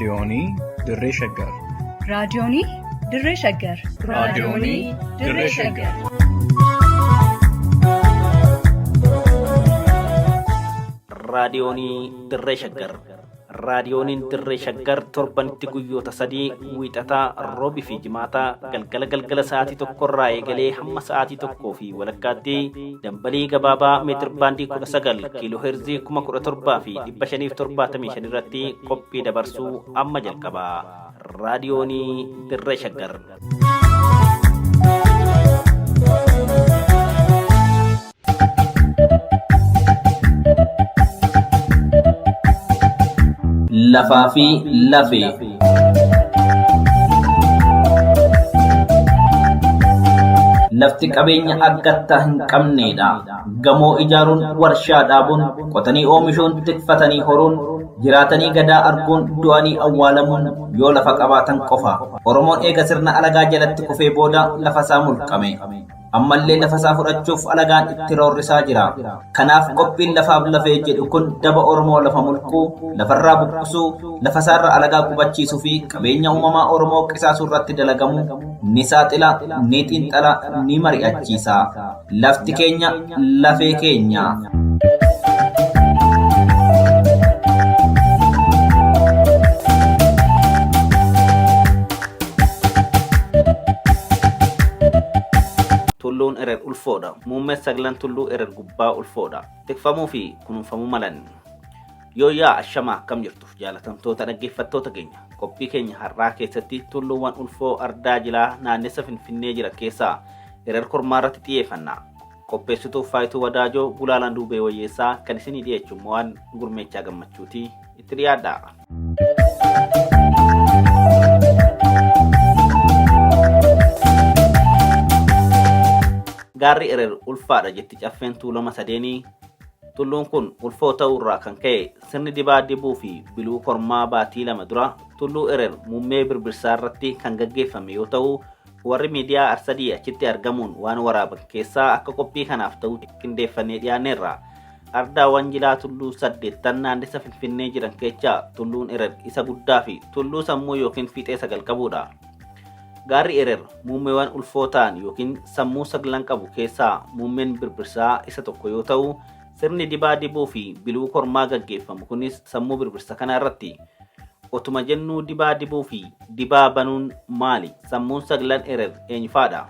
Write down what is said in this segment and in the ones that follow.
Raadiyoonii Dirree Shaggar. Raadiyoonii Dirree Shaggar. Raadiyoonii Dirree Shaggar. Raadiyoonii Dirree Shaggar. Raadiyooniin Dirree Shaggar torbanitti guyyoota sadii wiixataa, roobii fi jimaataa galgala galgala sa'aatii tokkorraa eegalee hamma sa'aatii tokkoo fi walakkaatti dambalii gabaabaa meetir baandii 19 kiiloo heerzii 17,575 irratti qophii dabarsuu amma jalqaba. Raadiyoonii Dirree Shaggar. Lafaa fi lafee. Lafti qabeenya akkattaa hin qabneedha. Gamoo ijaaruun, warshaa dhaabuun, qotanii oomishuun, tikfatanii horuun, jiraatanii gadaa arguun, du'anii awwaalamuun yoo lafa qabaatan qofa. Oromoon eega sirna alagaa jalatti kufee booda lafasaa mulqame. Ammallee lafasaa fudhachuuf alagaan itti roorrisaa jira. Kanaaf qophiin lafaaf lafee jedhu kun daba Oromoo lafa mulquu, lafarraa buqqisuu, lafasaarra alagaa qubachiisuu fi qabeenya uumamaa Oromoo qisaasuu irratti dalagamu ni saaxila, ni xiinxala, ni mari'achiisa. Lafti keenya lafee keenya. Tulluun Erer ulfoodha. Muummeen saglan tulluu Erer gubbaa ulfoodha. Tikfamuu fi kunuunfamuu malan. Yooyyaa ashamaa akkam jirtu jaalatamtoota dhaggeeffattoota keenya. Qophii keenya har'aa keessatti tulluuwwan ulfoo ardaa jilaa naannessa Finfinnee jiran keessaa Erer Kormaa irratti xiyyeeffanna. Qopheessituu Faayituu Wadaajoo Gulaalaan Duubee Wayyeessaa kan isinii dhiyeechu mo'aan Gurmeechaa Gammachuuti itti dhiyaadha. Gaarri Erer ulfaadha jetti caffeen Tuulama sadeenii. Tulluun kun ulfoo ta'uu irraa kan ka'e sirni dibaa dibuu fi biluu kormaa baatii 2 dura Tulluu Erer muummee birbirsaa irratti kan gaggeeffame yoo ta'u warri miidiyaa Arsadii achitti argamuun waan waraaban keessaa akka qophii kanaaf ta'u qindeeffannee dhiyaanneerra. Ardaawwan jilaa tulluu saddeettan naannessa Finfinnee jiran keechaa tulluun Erer isa guddaa fi tulluu sammuu yookiin fiixee sagal qabudha. Gaarri Erer muummeewwan ulfoo ta'an yookiin sammuu saglan qabu keessaa muummeen birbirsaa isa tokko yoo ta'u, sirni dibaa dibuu fi biluu kormaa gaggeeffamu kunis sammuu birbirsa kanaa irratti. Otuma jennuu dibaa dibuu fi dibaa banuun maali? Sammuun saglan Erer eenyufaadha?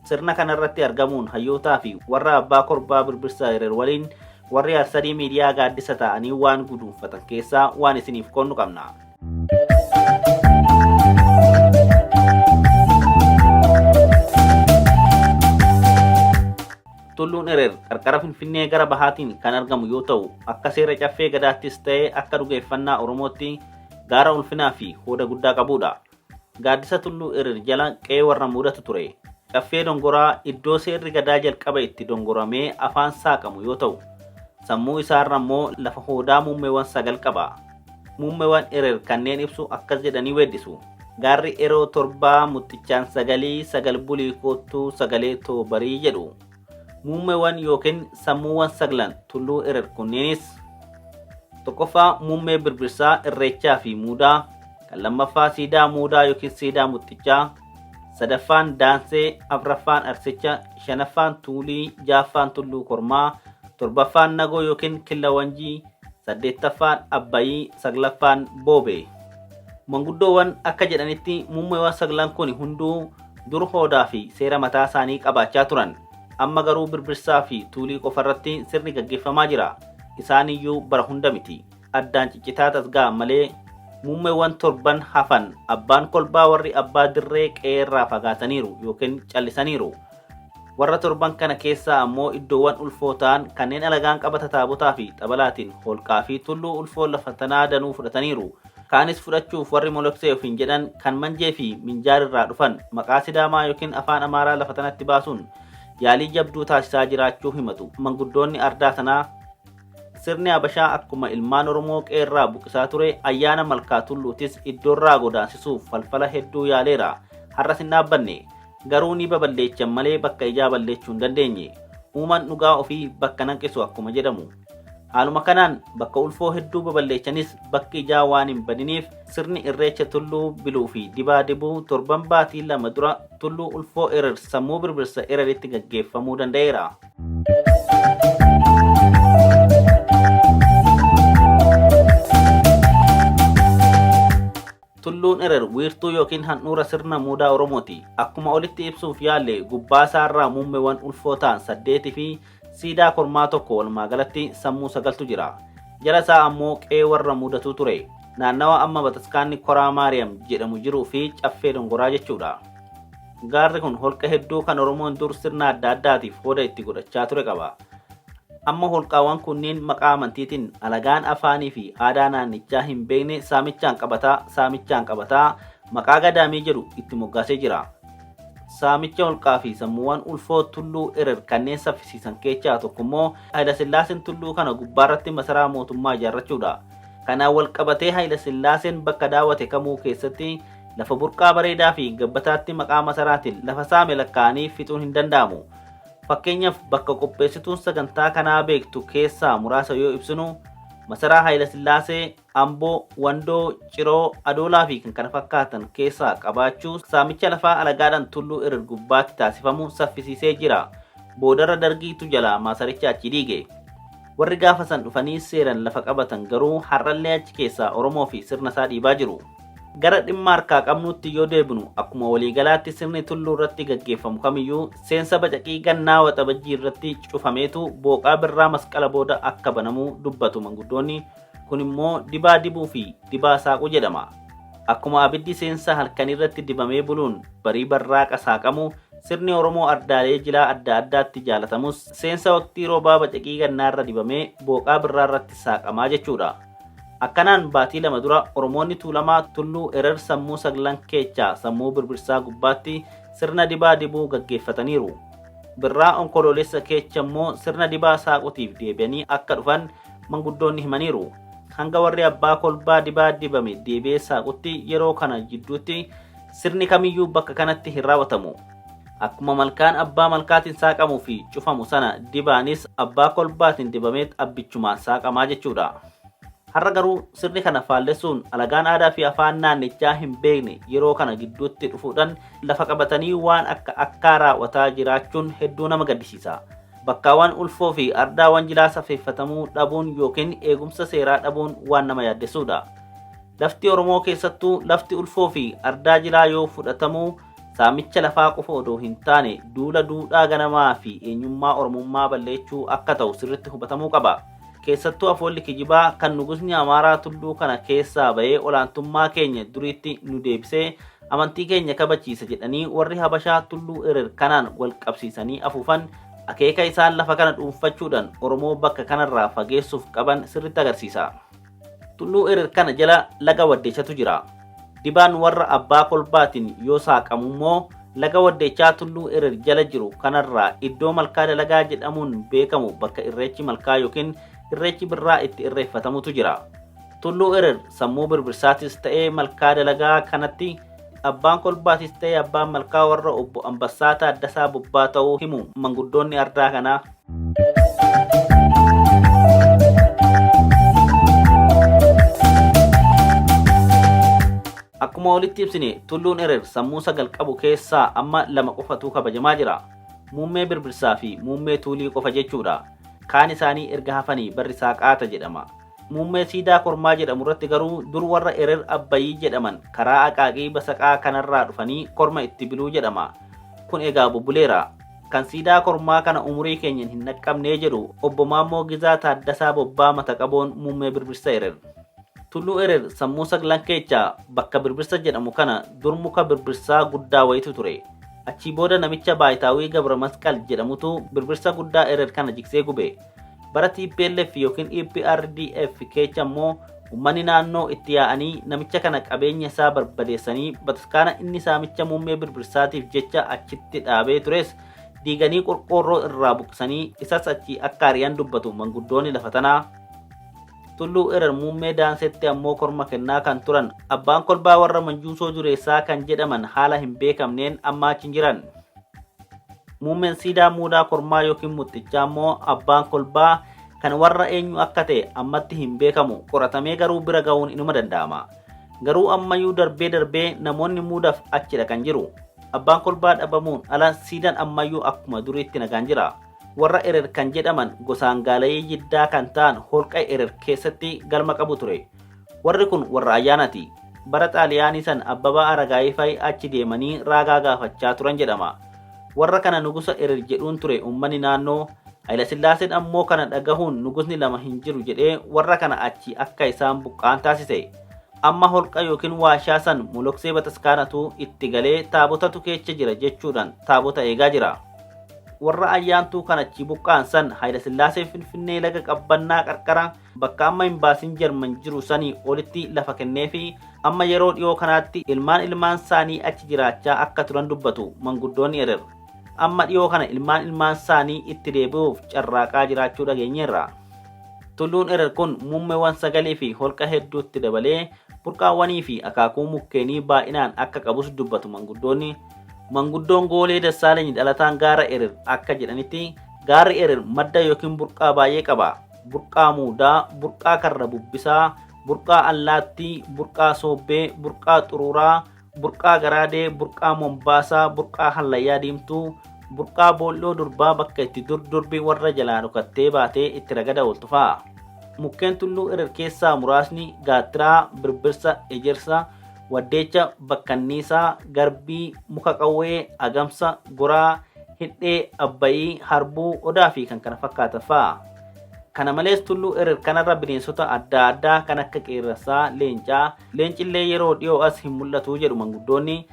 Sirna kanarratti argamuun hayyootaa fi warra abbaa korbaa birbirsa Erer waliin warri Arsadii miidiyaa gaaddisa ta'anii waan guduunfatan keessaa waan isiniif qoonnu qabna. Tulluun Erer qarqara Finfinnee gara bahaatiin kan argamu yoo ta'u, akka seera caffee gadaattis ta'e akka dhugeeffannaa Oromootti gaara ulfinaa fi hooda guddaa qabudha. Gaaddisa Tulluu Erer jala qe'ee warra muudatu ture. Caffee Dongoraa iddoo seerri gadaa jalqaba itti dongoramee afaan saaqamu yoo ta'u, sammuu isaarra immoo lafa hoodaa muummeewwan sagal qaba. Muummeewwan Erer kanneen ibsu akkas jedhanii weeddisu. Gaarri eroo torbaa muxxichaan sagalii sagal bulii koottuu sagalee toobarii jedhu. Muummeewwan yookiin sammuuwwan saglan Tulluu Erer kunneenis tokkoffaa muummee birbirsaa Irreechaa fi Muudaa, kan lammaffaa siidaa Muudaa yookiin siidaa Muxxichaa, sadaffaan Daansee, afraffaan Arsicha, shanaffaan Tuulii, ja'affaan Tulluu Kormaa, torbaffaan Nagoo yookiin Killa Wanjii, saddeettaffaan Abbayii, saglaffaan Boobee. Manguddoowwan akka jedhanitti muummeewwan saglan kun hunduu dur hoodaa fi seera mataa isaanii qabaachaa turan. Amma garuu birbirsaa fi tuulii qofarratti sirni gaggeeffamaa jira. Isaaniyyuu bara hunda miti. Addaan ciccitaa tasga'an malee muummeewwan torban hafan abbaan kolbaa warri abbaa dirree qe'eerraa fagaataniiru yookiin callisaniiru. Warra torban kana keessaa ammoo iddoowwan ulfoo ta'an kanneen alagaan qabata taabotaa fi xabalaatiin holqaa fi tulluu ulfoo lafa tanaa danuu fudhataniiru. Kaanis fudhachuuf warri moloksee ofiin jedhan kan Manjee fi Minjaar irraa dhufan maqaa Sidaamaa yookiin afaan Amaaraa lafa tanatti baasuun yaalii jabduu taasisaa jiraachuu himatu manguddoonni ardaa tanaa. Sirni Habashaa akkuma ilmaan Oromoo qe'eerraa buqisaa ture ayyaana Malkaa Tulluutis iddoorraa godaansisuuf falfala hedduu yaaleera. Har'as hin dhaabbanne. Garuu ni baballeechan malee bakka ijaa balleechuu hin dandeenye. Uumaan dhugaa ofii bakka nanqisu akkuma jedhamu. Haaluma kanaan bakka ulfoo hedduu babal'eechanis bakki ijaa waan hin badiniif sirni irreecha tulluu biluu fi dibaa dibuu torban baatii 2 dura tulluu ulfoo Erer sammuu birbirsa Ereritti gaggeeffamuu danda'eera. Tulluun Erer wiirtuu yookiin handhuura sirna muudaa Oromooti. Akkuma olitti ibsuuf yaalle gubbaa isaarraa muummeewwan ulfoo ta'an 8 fi siidaa kormaa tokko walumaa galatti sammuu sagaltu jira. Jala isaa ammoo qe'ee warra muudatu ture. Naannawa amma bataskaanni Koraa Maariyam jedhamu jiruu fi Caffee Dongoraa jechuudha. Gaarri kun holqa hedduu kan Oromoon dur sirna adda addaatiif hooda itti godhachaa ture qaba. Amma holqaawwan kunniin maqaa amantiitiin alagaan afaanii fi aadaa naannichaa hin beekne saamichaan qabataa saamichaan qabataa maqaa gadaamii jedhu itti moggaasee jira. Saamicha holqaa fi sammuuwwan ulfoo tulluu Erer kanneen saffisiisan keechaa tokko immoo Hayilasillaaseen tulluu kana gubbaarratti masaraa mootummaa ijaarrachuudha. Kanaan wal qabatee Hayilasillaaseen bakka daawwate kamuu keessatti lafa burqaa bareedaa fi gabbataatti maqaa masaraatiin lafa saame lakkaa'anii fixuun hin danda'amu. Fakkeenyaaf bakka qopheessituun sagantaa kanaa beektu keessaa muraasa yoo ibsinu masaraa Hayilasillaasee, Amboo, Wandoo, Ciroo, Adoolaa fi kan kana fakkaatan keessaa qabaachuu saamicha lafaa alagaadhaan tulluu Erer gubbaatti taasifamu saffisiisee jira. Boodarra dargiitu jalaa maasaricha achi diige. Warri gaafa san dhufanii seeran lafa qabatan garuu har'allee achi keessaa Oromoo fi sirna isaa dhiibaa jiru. Gara dhimma harkaa qabnuutti yoo deebinu akkuma waliigalaatti sirni tulluu irratti gaggeeffamu kamiyyuu seensa bacaqii gannaa waxabajjii irratti cufameetu booqaa birraa masqala booda akka banamu dubbatu manguddoonni. Kun immoo dibaa dibuu fi dibaa saaquu jedhama. Akkuma abiddi seensa halkanii irratti dibamee buluun barii barraaqa saaqamu sirni Oromoo ardaalee jilaa adda addaatti jaalatamus seensa waqtii roobaa bacaqii gannaarra dibamee booqaa birraa irratti saaqamaa jechuudha. Akkanaan baatii 2 dura Oromoonni Tuulamaa Tulluu Erer sammuu saglan keechaa sammuu birbirsaa gubbaatti sirna dibaa dibuu gaggeeffataniiru. Birraa Onkoloolessa keecha immoo sirna dibaa saaqutiif deebi'anii akka dhufan manguddoonni himaniiru. Hanga warri abbaa kolbaa dibaa dibame deebi'ee saaqutti yeroo kana jidduutti sirni kamiyyuu bakka kanatti hin raawwatamu. Akkuma malkaan abbaa malkaatiin saaqamuu fi cufamu sana dibaanis abbaa kolbaatiin dibameet abbichumaan saaqamaa jechuudha. Har'a garuu sirni kana faallessuun alagaan aadaa fi afaan naannichaa hin beekne yeroo kana gidduutti dhufuudhaan lafa qabatanii waan akka akkaa raawwataa jiraachuun hedduu nama gaddisiisa. Bakkaawwan ulfoo fi ardaawwan jilaa safeeffatamuu dhabuun yookiin eegumsa seeraa dhabuun waan nama yaaddessuudha. Lafti Oromoo keessattuu lafti ulfoo fi ardaa jilaa yoo fudhatamu saamicha lafaa qofa odoo hin taane duula duudhaa ganamaa fi eenyummaa Oromummaa balleechuu akka ta'u sirriitti hubatamuu qaba. Keessattuu afoolli kijibaa kan nugusni Amaaraa tulluu kana keessaa ba'ee olaantummaa keenya duriitti nu deebisee amantii keenya kabachiisa jedhanii warri Habashaa tulluu Erer kanaan wal qabsiisanii afuufan akeeka isaan lafa kana dhuunfachuudhaan Oromoo bakka kanarraa fageessuuf qaban sirriitti agarsiisa. Tulluu Erer kana jala laga Waddeechatu jira. Dibaan warra abbaa kolbaatiin yoo saaqamu immoo laga Waddeechaa Tulluu Erer jala jiru kanarraa iddoo Malkaa Dalagaa jedhamuun beekamu bakka Irreechi Malkaa yookiin Irreechi Birraa itti irreeffatamutu jira. Tulluu Erer sammuu birbirsaatis ta'ee Malkaa Dalagaa kanatti abbaan kolbaatis ta'ee abbaan malkaa warra obbo Ambassaa Taaddasaa Bobbaa ta'uu himu manguddoonni ardaa kanaa. Akkuma olitti ibsine tulluun Erer sammuu 9 qabu keessaa amma 2 qofatu kabajamaa jira. Muummee Birbirsaa fi Muummee Tuulii qofa jechuudha. Kaan isaanii erga hafanii barri isaa qaata jedhama. Muummee Siidaa Kormaa jedhamu irratti garuu dur warra Erer Abbayii jedhaman karaa Aqaaqii Basaqaa kanarraa dhufanii korma itti biluu jedhama. Kun egaa bubbuleera. Kan siidaa kormaa kana umurii keenyan hin dhaqqabnee jedhu obbo Maammoo Gizaa Taaddasaa Bobbaa mata qaboon Muummee Birbirsa Erer. Tulluu Erer sammuu saglan keechaa bakka Birbirsa jedhamu kana dur muka birbirsaa guddaa wayitu ture. Achii booda namicha Baayitaawii Gabra Masqal jedhamutu birbirsa guddaa Erer kana jigsee gube. Bara tplf yookiin EPRDF keecha immoo ummanni naannoo itti yaa'anii namicha kana qabeenya isaa barbadeessanii bataskaana inni saamicha muummee birbirsaatiif jecha achitti dhaabee tures diiganii qorqoorroo irraa buqqisanii isas achii akka ari'an dubbatu manguddoonni lafa tanaa. Tulluu Erer muummee Daansetti ammoo korma kennaa kan turan abbaan kolbaa warra Manjuusoo Dureessaa kan jedhaman haala hin beekamneen amma achi hin jiran. Muummeen siidaa muudaa kormaa yookiin muxxichaa immoo abbaan kolbaa Kan warra eenyu akka ta'e ammatti hin beekamu, qoratamee garuu bira ga'uun inuma danda'ama. Garuu ammayyuu darbee darbee namoonni muudaaf achi dhaqan jiru. Abbaan kolbaa dhabamuun ala siidaan ammayyuu akkuma duriitti nagaan jira. Warra Erer kan jedhaman gosaan gaalayii jiddaa kan ta'an holqa Erer keessatti galma qabu ture. Warri kun warra ayyaanaati. Bara Xaaliyaanii san Abbabaa Aragaayii fa'i achi deemanii raagaa gaafachaa turan jedhama. Warra kana nugusa Erer jedhuun ture uummanni naannoo. Hayilasillaaseen ammoo kana dhagahuun nugusni lama hin jiru jedhee warra kana achi akka isaan buqqa'an taasise. Amma holqa yookiin waashaa san moloksee bataskaanatu itti galee taabotatu keessa jira jechuudhaan taabota eegaa jira. Warra ayyaantuu kan achi buqqa'an san Hayilasillaasee Finfinnee laga qabbannaa qarqara bakka amma imbaasiin Jarman jiru sanii olitti lafa kenneefi amma yeroo dhiyoo kanaatti ilmaan ilmaan isaanii achi jiraachaa akka turan dubbatu manguddoonni Erer. Amma dhiyoo kana ilmaan ilmaan isaanii itti deebi'uuf carraaqaa jiraachuu dhageenyeerra. Tulluun Erer kun muummeewwan sagalii fi holqa hedduutti dabalee burqaawwanii fi akaakuu mukkeenii baay'inaan akka qabus dubbatu manguddoonni. Manguddoon Goolee Dassaalany dhalataan gaara Erer akka jedhanitti gaarri Erer madda yookiin burqaa baay'ee qaba. Burqaa muudaa, burqaa karra bubbisaa, burqaa allaattii, burqaa soobbee, burqaa xuruuraa, burqaa garaadee, burqaa mombaasaa, burqaa hallayyaa diimtuu, burqaa boolloo durbaa bakka itti dur durbi warra jalaa dhokattee baatee itti ragada ooltu fa'a. Mukkeen tulluu Erer keessaa muraasni gaattiraa, birbirsa, ejersa, waddeecha, bakkanniisaa, garbii, muka qawwee, agamsa, goraa, hidhee, abbayii, harbuu, odaa fi kan kana fakkaatan fa'a. Kana malees tulluu Erer kanarra bineensota adda addaa kan akka qeerransaa, leencaa, leencillee yeroo dhiyoo as hin mul'atu jedhu manguddoonni.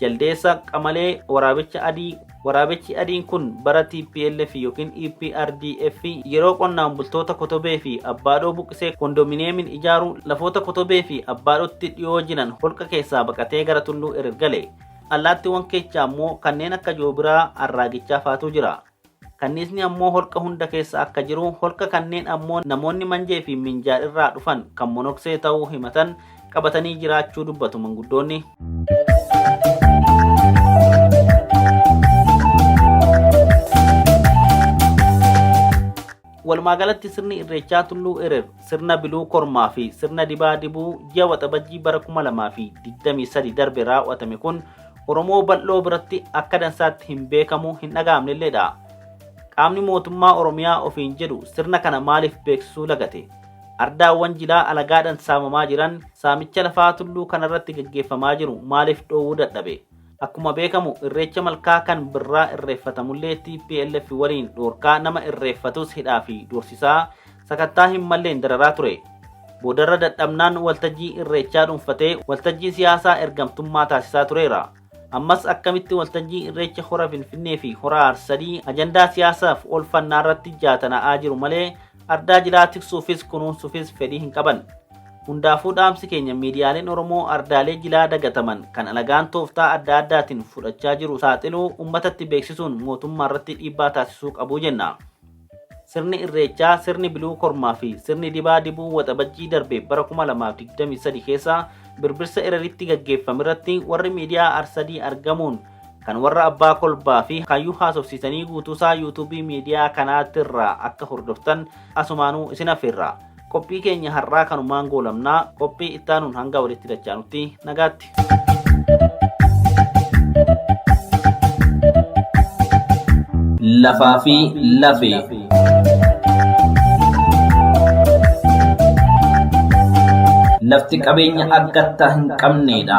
Jaldeessa, qamalee, waraabicha adii. Waraabichi adiin kun bara TPLF yookiin EPRDF yeroo qonnaan bultoota Kotobee fi Abbaadhoo buqqisee kondominiyeemiin ijaaru lafoota Kotobee fi Abbaadhootti dhiyoo jiran holqa keessaa baqatee gara tulluu Erer gale. Allaattiiwwan keessaa ammoo kanneen akka joobiraa, arraagichaa faatu jira. Kanniisni ammoo holqa hunda keessa akka jiru, holqa kanneen ammoo namoonni manjee fi minjaal irraa dhufan kan monoksee ta'uu himatan qabatanii jiraachuu dubbatu manguddoonni. Walumaagalatti sirni Irreechaa Tulluu Erer sirna biluu kormaa fi sirna dibaa dibuu ji'a Waxabajjii bara 2023 darbe raawwatame kun Oromoo bal'oo biratti akka dansaatti hin beekamu hin dhaga'amnelleedha. Qaamni mootummaa Oromiyaa ofiin jedhu sirna kana maaliif beeksisuu lagate? Ardaawwan jilaa alagaadhaan saamamaa jiran saamicha lafaa tulluu kanarratti gaggeeffamaa jiru maaliif dhoowwuu dadhabe? Akkuma beekamu irreecha malkaa kan birraa irreeffatamullee TPLF waliin dhoorkaa nama irreeffatus hidhaa fi doorsisaa sakattaa hin malleen dararaa ture. Boodarra dadhabnaan waltajjii irreechaa dhuunfatee waltajjii siyaasaa ergamtummaa taasisaa tureera. Ammas akkamitti waltajjii irreecha hora Finfinnee fi hora Arsadii ajandaa siyaasaaf oolfannaa irratti jaatana'aa jiru malee ardaa jilaa tiksuufis kunuunsuufis fedhii hin qaban. Hundaafuu dhaamsi keenya miidiyaaleen Oromoo ardaalee jilaa dagataman kan alagaan tooftaa adda addaatiin fudhachaa jiru saaxiluu uummatatti beeksisuun mootummaa irratti dhiibbaa taasisuu qabu jenna. Sirni irreechaa, sirni biluu kormaa fi sirni dibaa dibuu Waxabajjii darbe bara 2023 keessa birbirsa Ereritti gaggeeffame irratti warri miidiyaa Arsadii argamuun kan warra abbaa kolbaa fi hayyuu haasofsiisanii guutuusaa yuutuubii miidiyaa kanaatirraa akka hordoftan asumaanuu isin affeerra. Qophii keenya har'aa kanumaan goolamnaa qophii ittaanuun hanga walitti dachaanutti nagaatti. Lafaa fi lafee. Lafti qabeenya akkattaa hin qabneedha.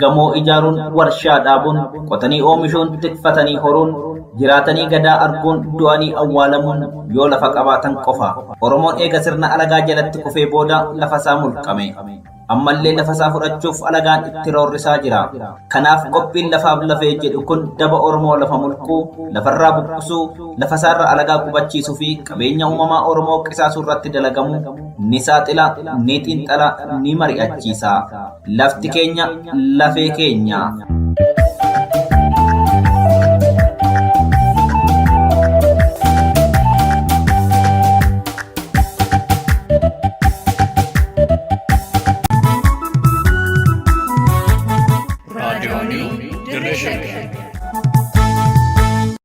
Gamoo ijaaruun, warshaa dhaabuun, qotanii oomishuun, tikfatanii horuun, jiraatanii gadaa arguun, du'anii awwaalamuun yoo lafa qabaatan qofa. Oromoon eega sirna alagaa jalatti kufee booda lafa isaa mulqame. Ammallee lafa isaa fudhachuuf alagaan itti roorrisaa jira. Kanaaf qophiin lafaaf lafee jedhu kun daba Oromoo lafa mulquu, lafarraa buqqisuu, lafa isaarra alagaa qubachiisuu fi qabeenya uumamaa Oromoo qisaasuu irratti dalagamu ni saaxila, ni xiinxala, ni mari'achiisa. Lafti keenya lafee keenya.